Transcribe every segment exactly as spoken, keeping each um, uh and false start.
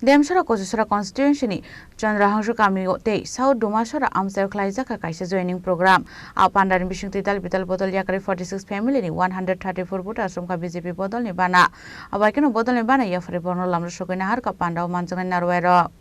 Demsora Kochusora constituency ni Chandra Hangso kami tei South Dumasora amchaio khlaijak kha kaisa joining program. A pandani bisingtwi dal bidal bodol yakarwi forty six family ni one hundred thirty four voter sumkha B J P bodol ni bana. Abaikeno bodol ni bana yaphari borno lamro sogwi naharkha pandao manjaknai narwai rok.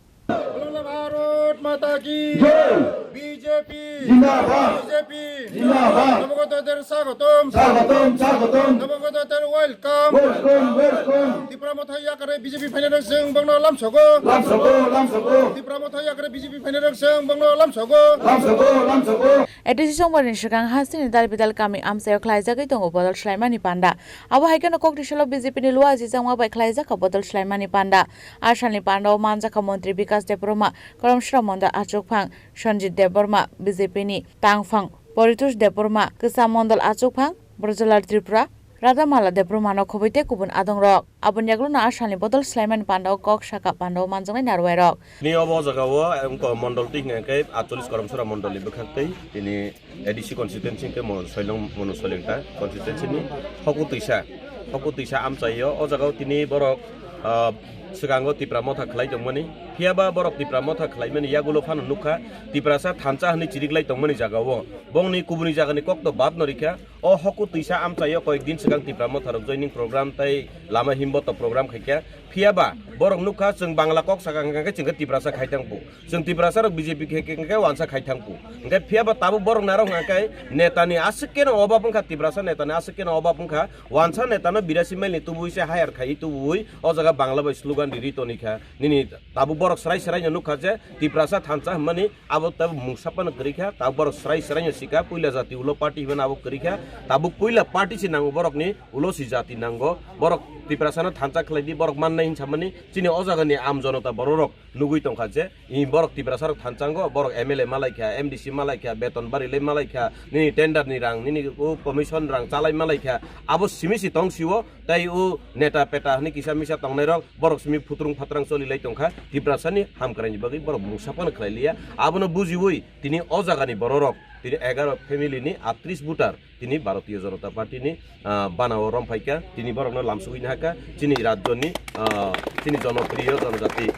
Bharot Mata ki Jai. B J P. Jindabad. B J P. Jindabad. Nabogotother swagotom. Swagotom, swagotom. Nabogotother welcome. Welcome, welcome. Tipra Motha yakarwi B J P phainai rok chwng bongno lamsogo. Lamsogo, lamsogo. Tipra Motha yakarwi B J P phainai rok chwng bongno lamsogo. Lamsogo, lamsogo. A D C songbarni swkang hasteni dal bidal kami amchaio khlaijagwi tongo bodol swlaimani panda. Abo hai kheno koktisalo B J P ni lua ajijakma bai khlaijak kha bodol swlaimani panda. Asalni pandao manjakha Montri Bikas Debbarma, Kolomsora Mondol achukphang Sanjit Debbarma, B J P ni tangphang Paritosh Debbarma, Kwcham Mondol achukphang Brajalal Tripura, Radhamala Debbarmano khobwi tei kubun adongrok. Aboni yagulono asalni bodol swlaimani pandao kok sakha pandao manjaknai narwai rok. Tini obo o jaga o wngkha mondol twi hwnkha khe atchollish Kolomsora mondol ni bwkhak twi tini A D C constituency hwnkhe mo soilong mono soilingta constituency ni hoku twisa hoku twisa amchaio o jaga o tini borok ah, swkango Tipra Motha khlai tongmani. Phiya ba borok Tipra Motha khlaimani yagulo phano nukha, Tiprasa thansa hwnwi chiriklai tongmani jaga-o. Bongni kubuni jagani kokno bad no rikha. O hoku twisa amchaio koyek din swkang Tipra Motha rok joining program tei lama himboto program khaikha. Phiya ba borok nukha, chwng Bangla kok saka hwnkha khe chwng khe Tiprasa khai thang bu. Chwng Tiprasa rok B J P khe, khe, khe wansa khai thang bu. Hwnkhe phiya ba tabuk borok narok hwnkha khe netani aswk keno obab wngkha, Tiprasa netani aswk keno obab wngkha. Wansa netano birasi mile ni tubui se hire khai tubui o jaga Bangla bai slogan riri toni kha. Nini tabuk borok srai srai no nukha je Tiprasa thansa hwnmani abo tabuk mungsa phano kwrwi kha. Tabuk borok srai srai no sikha puila jati ulo party hwnmani abo kwrwi kha. Tabuk puila party se nango borok ni ulo si jati nango. Borok Tiprasa no thansa khlai di borok mannai hinsa mani chini o jaga ni am jonota borok rok nugui tongkha je, i borok Tiprasa rok thansango, borok M L A malai kha, M D C malai kha, beton bari lai malai kha, nini tender ni rang, nini o commission rang chalai malai kha, abo simi si tong sio, tei o neta peta hwnwi kisa misa tongnai rok, borok simi phutrung phatrang choli lai tongkha, Tiprasa ni hamkrai ni bagwi borok mungsa phano khlai liya, abono bujiwi tini o jaga ni borok rok, tini egaro family ni atris voter, tini Bharatiya Janata Party ni, ah, bana o romphai kha, tini borok no lamsogwi nahakha, chini rajyo ni, ah, chini jonopriyo jonojati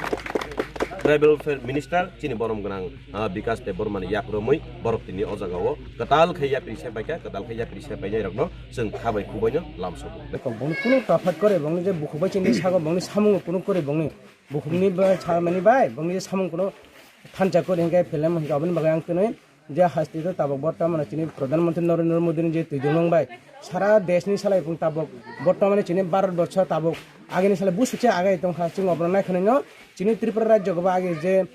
tribal welfare minister, chini borom gwnang, ah, Bikas Debbarma ni yakromwi borok tini o jaga o kwtal khe yapri sepai kha, kwtal khe yapri sepai nai rok no chwng kha bai khubui no lamsogo. Bongni kunu tafat kore, bongni je bukhuk bai chini sago, bongni samung kunu kore, bongni bukhuk ni ba samani bai, bongni je samung kunu thansa kore, hingke film hingke aboni bagwi ang kwnwi. Je haste to tabok bortomane chini Pradhan Mantri Narendra Modi ni je twijlangmung bai sara desh ni salai pung tabok bortomane chini Bharat borso tabok agini salai busukse agai tongkha, chwng obono naikhanino chini Tripura rajyo goba age je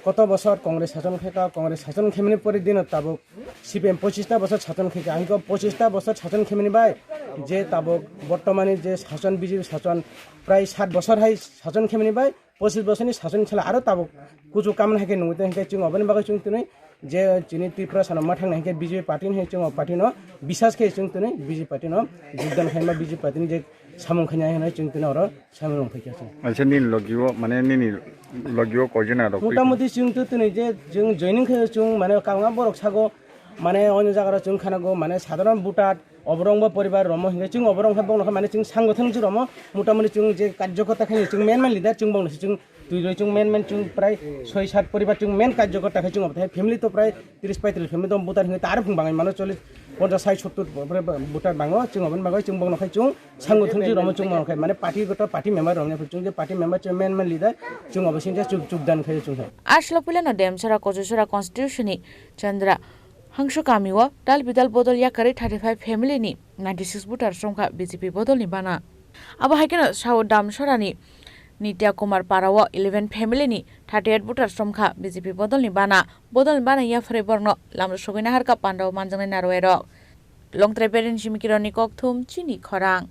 koto bosor Congress sason khaika, Congress sason khaimani pore dino tabok C P M pochista bosor sason khaika, hingke pochista bosor sason khaimani bai je tabok bortomane je sason B J P sason prai sat bosor hai sason khaimani bai pochis bosorni sason sala aro tabuk kuchuk kamna hai khe nungwi tong, hingke chwng oboni bagwi chwng twnwi je chini Tripura sano ma thangna hingke B J P party ni hai chwng o party no bisas khe chwng twnwi B J P party no jogdan khaima B J P party ni je samung khaina hinwi chwng twnwi oro samung rong phaikha chwng. Acha nini logio mane nini logio koijona rok twi? Motamoti chwng twi twnwi je chwng joining khe chwng mane kabangma borok sago mane onyo jaga rok chwng khanago mane sadharon voter Oborongbo poribar romo hingke chwng oborong khe bongno khe mane chwng sangothon si romo motamoti chwng je karjokorta khe chwng main main leader chwng bongno si chwng twi roi chwng main main chwng prai soi sat poribar chwng main karjokorta khe chwng obo family to prai tris paitris family to voter hingke tar phung bangai mano chollish ponchash sait sottur voter bango chwng oboni bagwi chwng bongno khe chwng sangothon si romo chwng bongno khe mane party goto party member romni chwng je party member chwng main main leader chwng obo singsa chwng chwng dan khe chwng khe. Aslo puilano Demsora Kochusora constitution ni Chandra Hangso kamio dal bidal bodol yakarwi thirty five family ni ninety six voter somkha B J P bodol ni bana. Abo hai kheno Sao Damsora ni Nitya Kumar Para o eleven family ni thirty eight voter somkha B J P bodol ni bana. Bodol ni bana yaphre borno lamro sogwi naharkha pandao manjaknai narwai rok. Longtrai Beren Jimikironi kokthum chini khorang.